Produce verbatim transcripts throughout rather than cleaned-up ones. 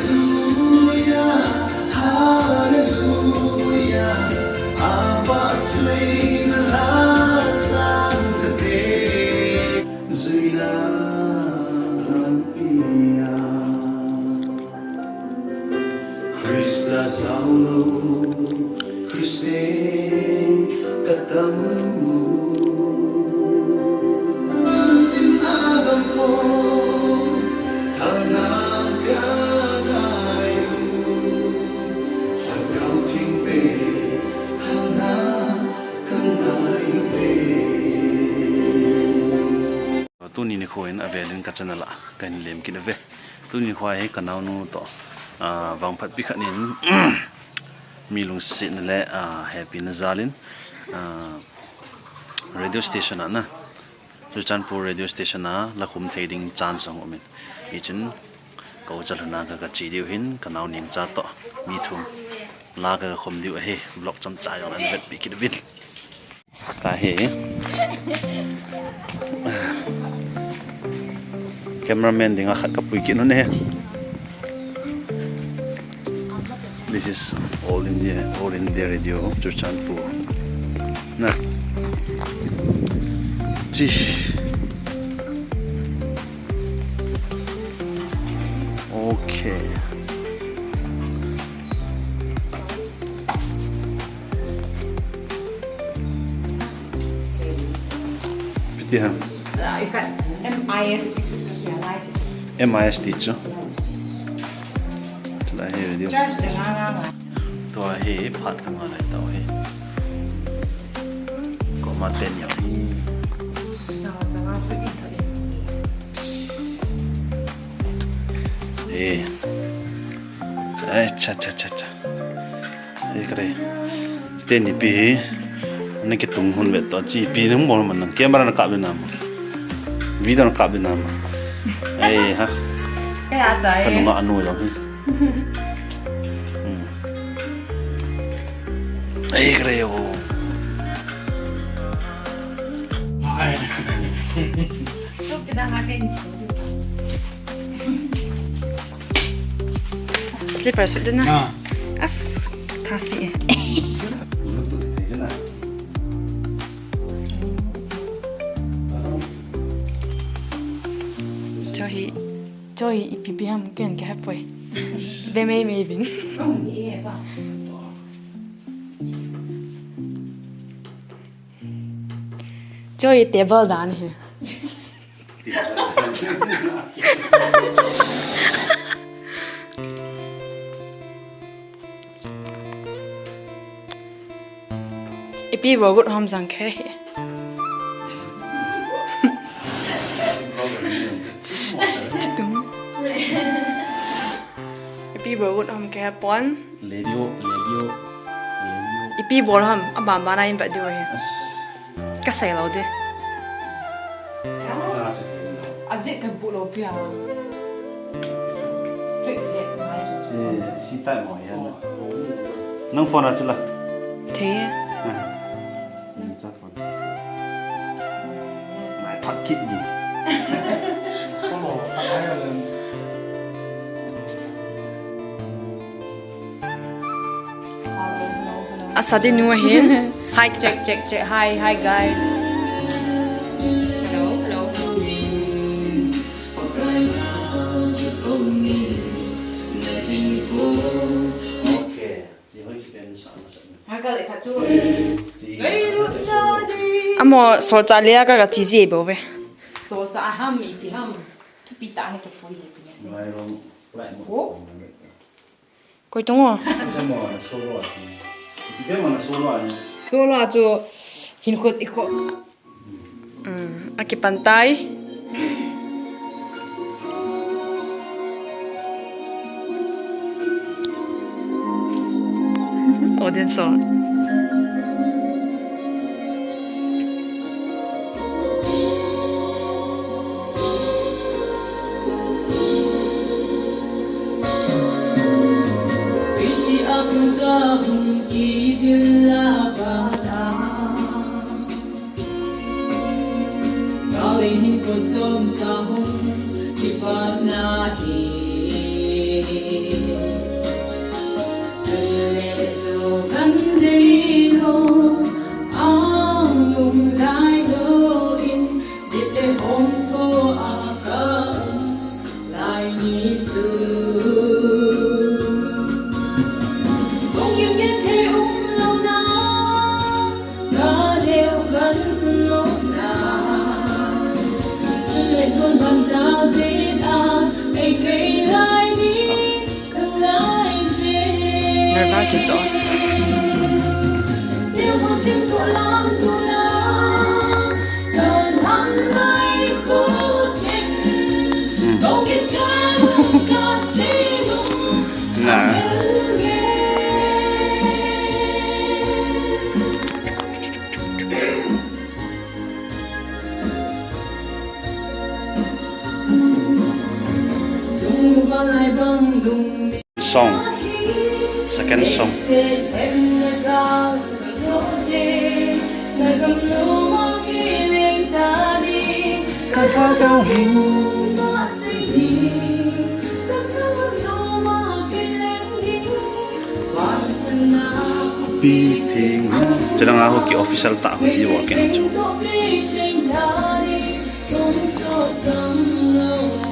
Hallelujah, hallelujah. Avat sui na la sang kate, zui la lampi a. Krista zaulou, Kriste katam u. Tin adam po, hana ka ngai u. Lhagao Theng pe, hana ka ngai u ve. Tuni nikho in avelin ka channel a kahin lem kit uve. Tuni nikho hi ka naonu toh, ah, vangphatpi khat in mi lungsetna le, ah, hepina jalin, ah, radio station a na, Churachandpur radio station a la khum thei ding chance ahung umin. Hichun ka u Chalhun a ka, ka che diu hin ka nao Nengcha toh mi thum la ka khum diu ahi. Vlog chomcha jong ana vetpi kit uvin. Tahi. Cameraman dinga khat ka pui kit nu ne. This is All India, All India Radio, Churachandpur. Na. Chi. Okay. Piti ham. M I S T. M I S T chu. Tula hi radio. Charge jala la la. Tua hi phat ka ngai lai tau hi. Koma ten ya hi. Sa sa la su i ta e. Eh. Ai, cha, cha, cha, cha. Ai, kare. Stand ipi hi. Na kitung hun vet to. Chi ipi nang bol man nang. Camera na kap le nam. Video na kap le nam. Ai, ha. Kaya cha e. Ka nunga anu jong hi. Hmm. Ai, kare o. Ai. Slippers suit din na. Ah. As, thasi. Cho hi, cho hi ipi pi ham ken ke hapoi. Be mei mei vin. Cho hi table dan hi. Ipi bo gut hom jang khe hi. Ipi bo gut hom khe pon. Radio, radio, radio. Ipi bol ham, abang bang na in ba diu hi. As. Ka sei lou di. Aji ka bu lou pia. Trick je mai. Si, si tai mo ya. Nang phone a chu la. Te. Ah. Hmm, cha phone. Mai phak kit di. Asa di nu ahin. Hi, check, check, check. Hi, hi, guys. Hello, hello. Okay. Amo solchah le a ka, ka chi chi bou ve. Solchah ham, ipi ham. Thupi tah a na kipui hi pi ase. Ko? Koi tung o. Solo a chu hin khut i khut. Hmm, akipan tai. Audience song. Nervous chu chu. Hmm. Na. Song. Second song. Pi thing. Chulanga ho ki official ta ho ki wa ken chu.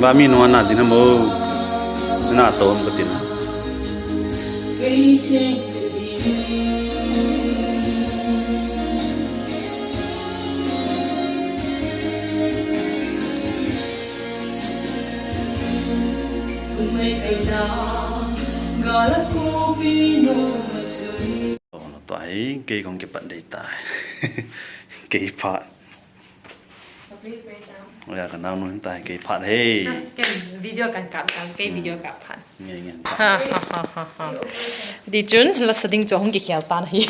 Ba mi nua na din mo. Na to ko tin. Tua hi kei kong kipat dei tai. Kei phat. Ya, ka naonu hin tai, kei phat hi. Ken video kan kap, kan kei video kap phat. Nge, nge. Ha, ha, ha, ha, ha. Di chun, la sa ding chu hung kikhel tan ahi.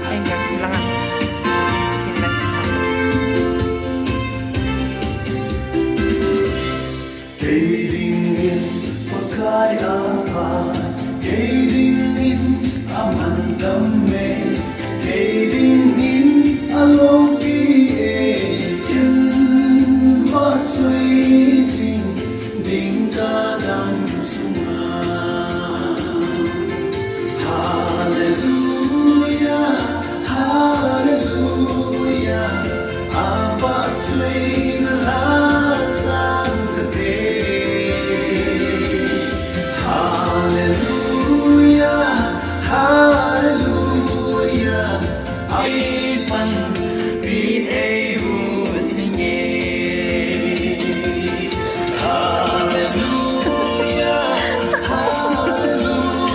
Ai, nge, silang a. Kei dingin Pakai a pha, kei dingin aman dam e, kei dingin alongpi e, ken vachoi jing ding ka dam sunga. Hallelujah, hallelujah, avahchoina la sang kate. Hallelujah, hallelujah, ai panpi ei u singe. Hallelujah, hallelujah,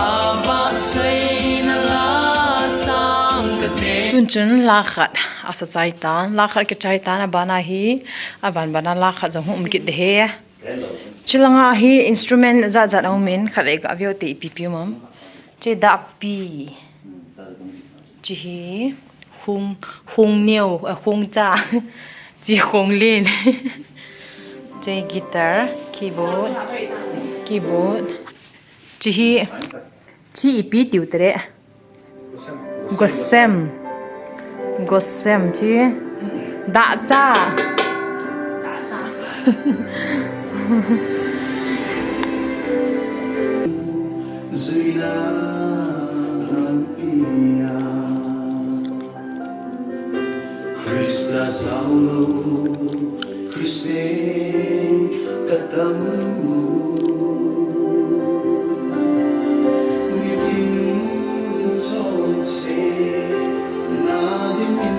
avahchoina la sang kate. Tun chun la khat asa chai tan, la khat kichai tan, abana hi, aban bana la khat jong hung um kit de he. Chulanga hi instrument jat jat a um in, khat vei ka view te ipi pi um am. Che dahpi. Chi hi hung, hung neo, eh, hung cha. Chi hung lin. Che guitar, keyboard, keyboard. Chi hi, chi ipi tiu tere. Gosem. Gosem chi. Dahcha. Christa jaolou, Christian katam u. Nitin chonse nadingin,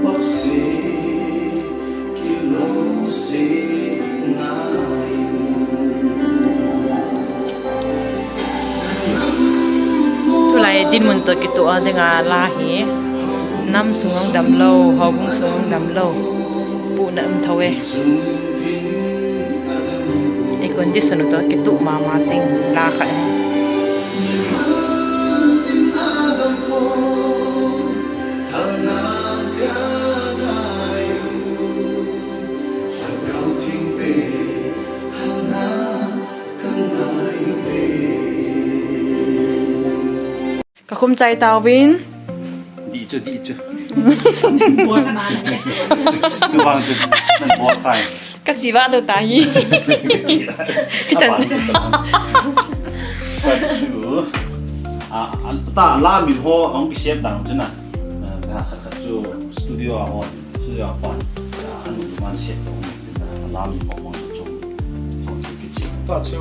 papse kilungset nadingin. Tulai dinmun toh kitoh a dinga la hi. Nam sung jong damlou, houbung sung jong damlou. Pu Pu na um tho e. Air condition u to kitu mama jing la kha e. Ka khum chai tauvin. Di chu, di chu. Tu bang chu, nan bol khai. Ka chi va do ta hi. Ka chan. Ka chu. A, a, ta la min ho, hong ki siam dang chu na. A, ka khat khat chu studio a ho, studio a pan. A, an man siam dang. A la min ho, hong chu. Hong chu ki chi. Ta chu,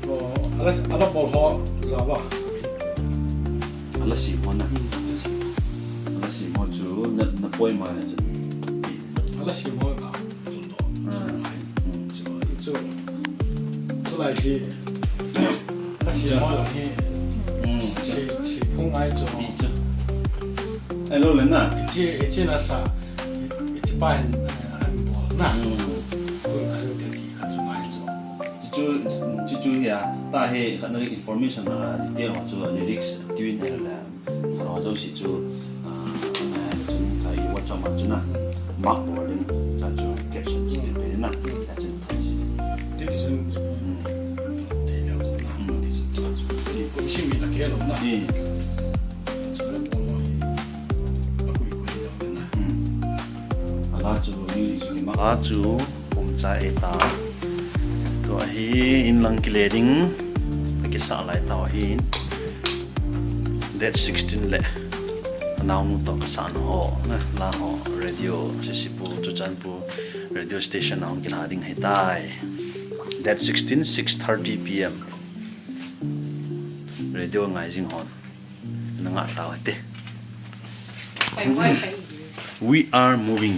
o, ala, ala bol ho, za ba. Ala sim ho na. Ala sim ho chu na, na poima na chu. Ala sim ho na. Ah. Chu, chu, chu lai hi. Ala sim ho la hi. Hmm. Si, si phung ai chu. Ni chu. Ai lo le na. Chi, chi na sa. Chi pa hin, eh, an bol na. Hmm. Phung ai lo te ti kha chu mai chu. Chu, chu, chu hi a, ta hi khat na information a, detail ho chu lyrics, tune le, a, ho chu si chu, a, a, chu ka i WhatsApp a chu na, mark bol ding, cha chu caption chi pe na, cha chu thai si. Dictation, hmm, te le chu na, hmm, dictation cha chu. Ko si mi na ke lo na. Hmm. Chu le bol lo hi. A kui kui lo na. Hmm. Ala chu music chu ma. Ala chu Kum cha e ta. Tua hi in lang kile ding. Ka kisa lai ta hi. Date sixteen le. Anaunu to ka san ho. Na, la ho. Radio, Sisipu, Churachandpur. Radio station ahung kila ding hi tai. Date sixteen, six thirty P M. Radio ngai jing hon. Na nga tau te. We are moving.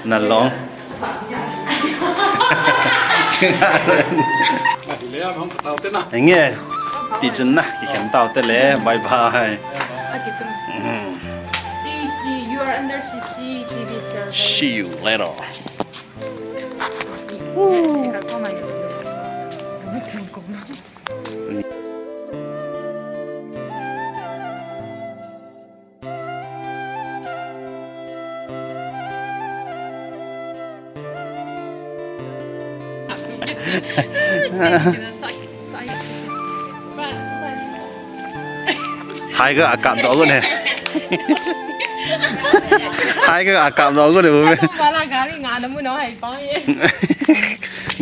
Na long. Nge, ti chun na, kikhen tau te le, bye bye. Mhm. C C, you are under C C T V service. See you later. Hai ga akap do gun he. Hai ga akap do gun he bu me. Wala gari nga na mu no hai pa ye.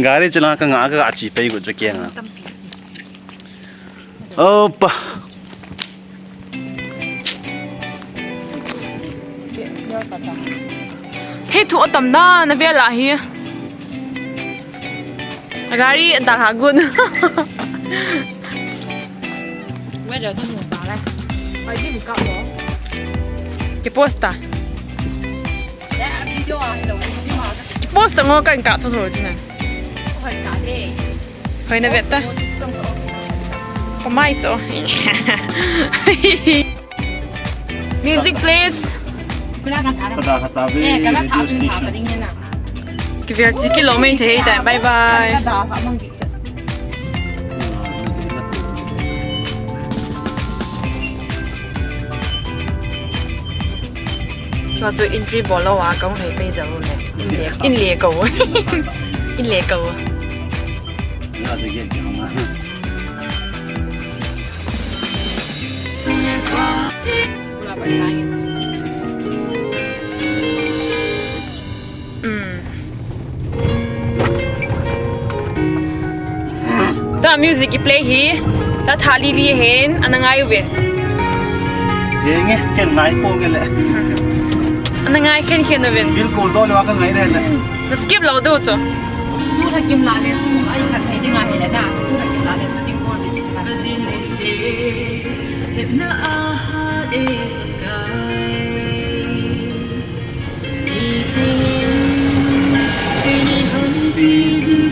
Gari chala ka nga ka chi pai gu cha ke nga. Opa. Hei thu atam dan a vel a hi. A gari a dal ha gun. Weather chu nu ta le. Ai dim ka mo. Ki post ta. Ya video a lo. Ki post ta ngo kan ka tho tho chu na. Hoi na vet ta. Kamai cho. Music, please. Kada kata ve, eh, kada radio station. Kivel chi kilo mai thei tai. Bye bye. Tua chu entry bol lou a, kahung lhai pei jou le. In le, in le kou. In le kou. Hmm. Ta music i play hi, ta tha li li hen, ana ngai uve. Ye nge, ken ngai po nge le. Ana ngai khen khen uve. Bil kol do le wa ka ngai le le. Na skip lo do cho. Tu ha kim la le su, ai ha thai ding a he le na. Tu ha kim la le su ding ko le chu na. Hepna a ha e ka kai. Keini thonpi jing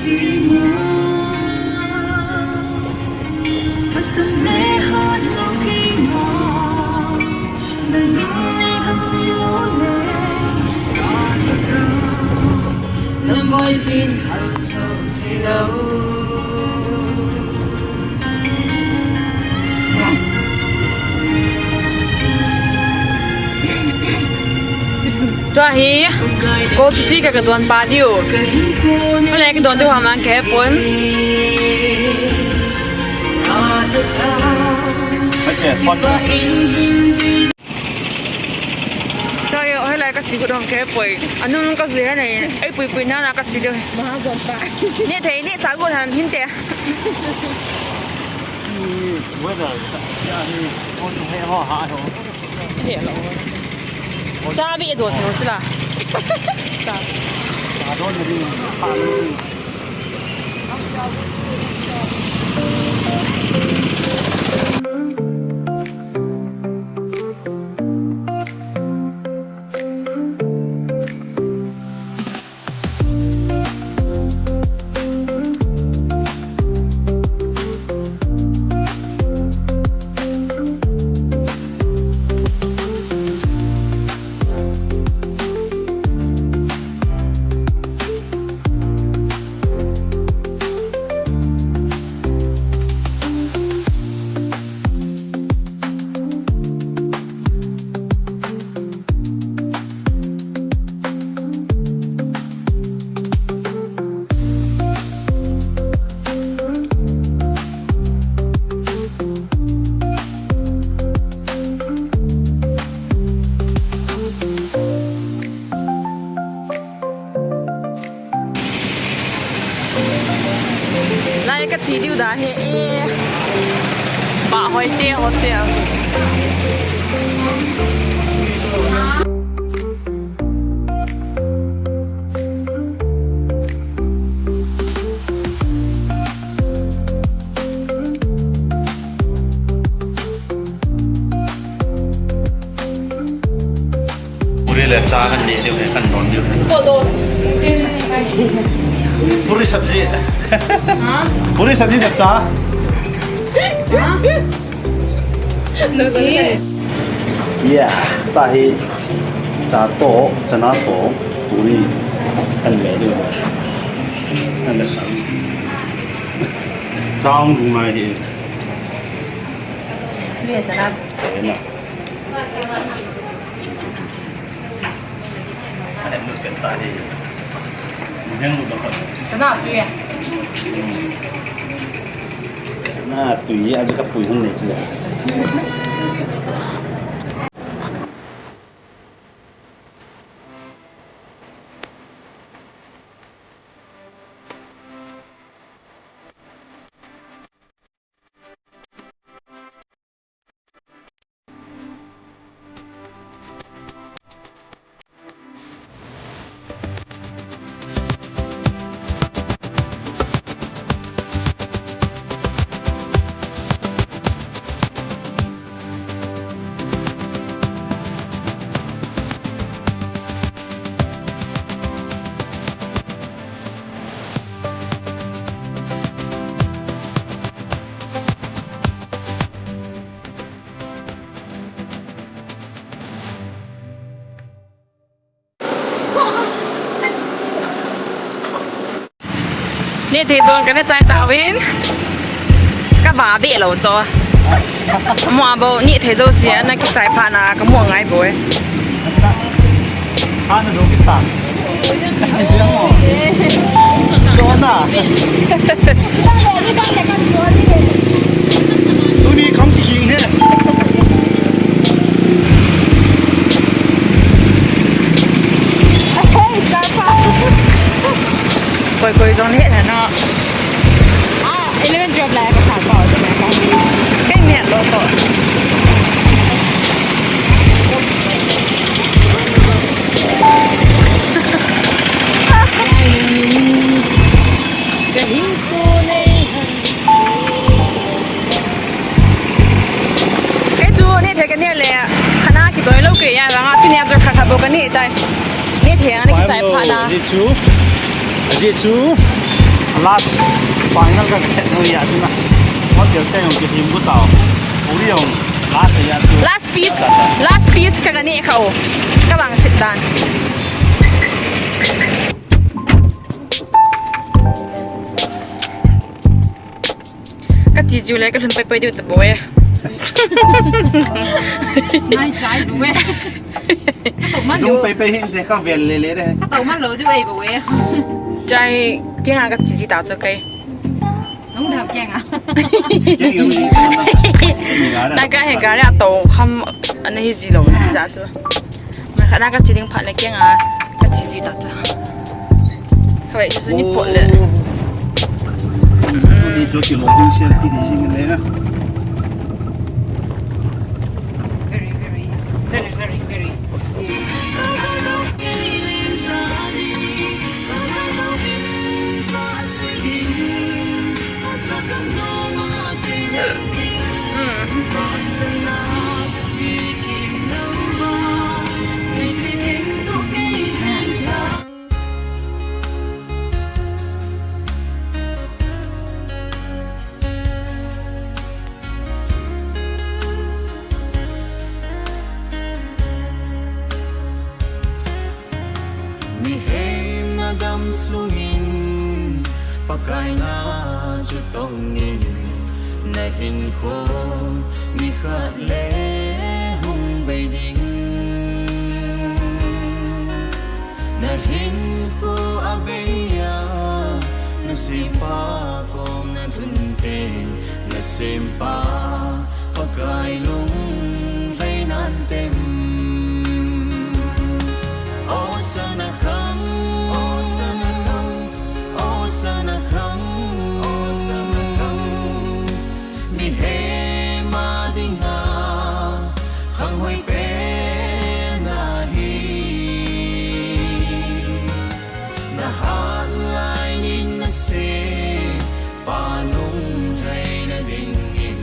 Tua hi, ko chuti ka ka don pa diu. Ko le ka don diu ha man ka he pon. Ache, phone. Tua hi, hoilai ka chi ko don ka he poi. Anung ka zui ha nei. Ei pui pui na na ka chi diu. Maha zon pa. Ni thei ni sa ko han hin te. Weather, ya hi, ko he ho ha ho. Hello. Cha ve don thei chu la. Cha. Cha don ni, sa ni. Lai ka chi diu dan hi e. Bah Hoite Hotel. Puri le cha kan neh diu, kan don diu. Puri sabji. Ha? Puri sabji le cha. Ha? Ya, tua hi cha toh, chana toh, puri kan neh diu. Kan neh sa. Cha hung dung nai hi. Ni chana. Ena. Chana tui. Chana tui, aji ka pui hung nei chu. Nehthei jong kana chai tauvin. Ka va ve lou chu. Mo abo nehthei jouse ana kichai phat na ka mu ngai bou e. Ana do kita. Dona. Tuni kham ki ging he. Koi koi jong le na. Ah, eleven, twelve lai ka sa pa, ka. Kei mi lo to. Kei chu nehthei ka neh le, khatna kitoi lou kei a, vang a tuni a chu khat khat bou ka neh tai. Nehthei ana kichai phat na. Ajeh chu, ajeh chu, last final ka khet nu ya chu na. Hotel te jong kihim gu tao. Uli jong last ya chu. Last piece, last piece ka ka neh kha u. Ka vangset dan. Chi chu le ka lhun pai pai diu ta bo e. Nai chai bo e. Ka to man lo. Lung pai pai hin te ka vel le le de. Ka to man lo diu e bo e. Chai, keng a ka chi chi ta chu kai. Nung dau keng a. Keng yung ni. Ni ga da. Na ka he ga le to kham ana hi ji lo chi ta chu. Mai khat na ka chi ding phat le keng a ka chi ji ta chu. Kawai, chu ni pot le. Ni chu kilo hung sia ti di jing le na. Very, very, very, very, very. Mihem na dam sungin, Pakai na chu tongin, na hinkho nikhat le hung bei ding. Na hinkho a bei a, na sempa kom na lhun teng, na sempa Pakai lunglhaina in tem. Osana khang, osana khang, osana khang, osana khang. Mihem a dinga khang hoi pen ahi. Na hat lai in na sempa lunglhaina dingin,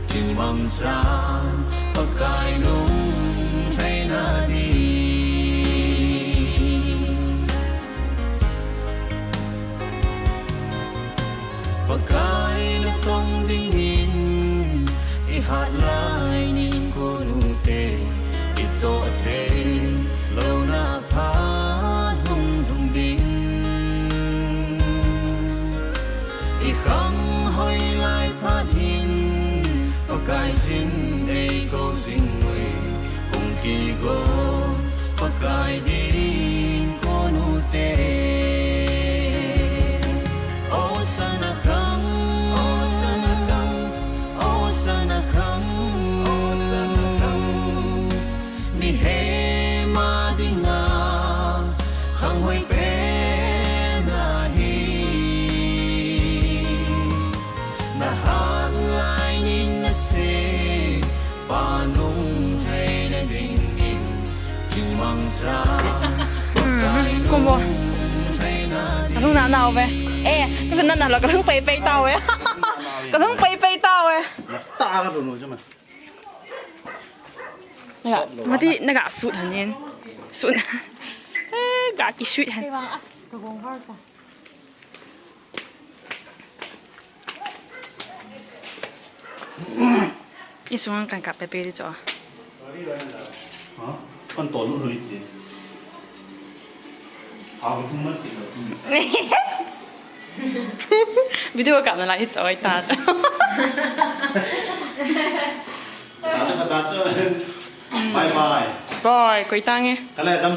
kimangchan Pakai lunglhaina ding. Pakai na tong dingin, i hat lai in konu te, i toh thei louna phat hung lhung ding. I khang hoi lai phat hin, Pakai sin ei kou jing ui, hung kigo Pakai ding konu te. Osana khang, osana khang, osana khang, osana khang. Mihem a dinga khang hoi pen ahi. Na hat lai in na sempa lunglhaina dingin, kimangchan Pakai lunglhaina ding. Ka lhung na nau ve. Eh, ka lhung na nau lo, ka lhung pai pai tau ve. Ka lhung pai pai tau ve. Ta ka lhung nu jama. Nga, mati na ga shoot han in. Shoot. Eh, ga ki shoot han. Kei vang as ka gong har ta. Isung kan kap pepe di cho. Ha? Kan tolu lui ti. Au, tu ma si lo. Video kap na lai cho ai ta. Kata, kata cho. Bye bye. Bye, koi tang e. Kale dam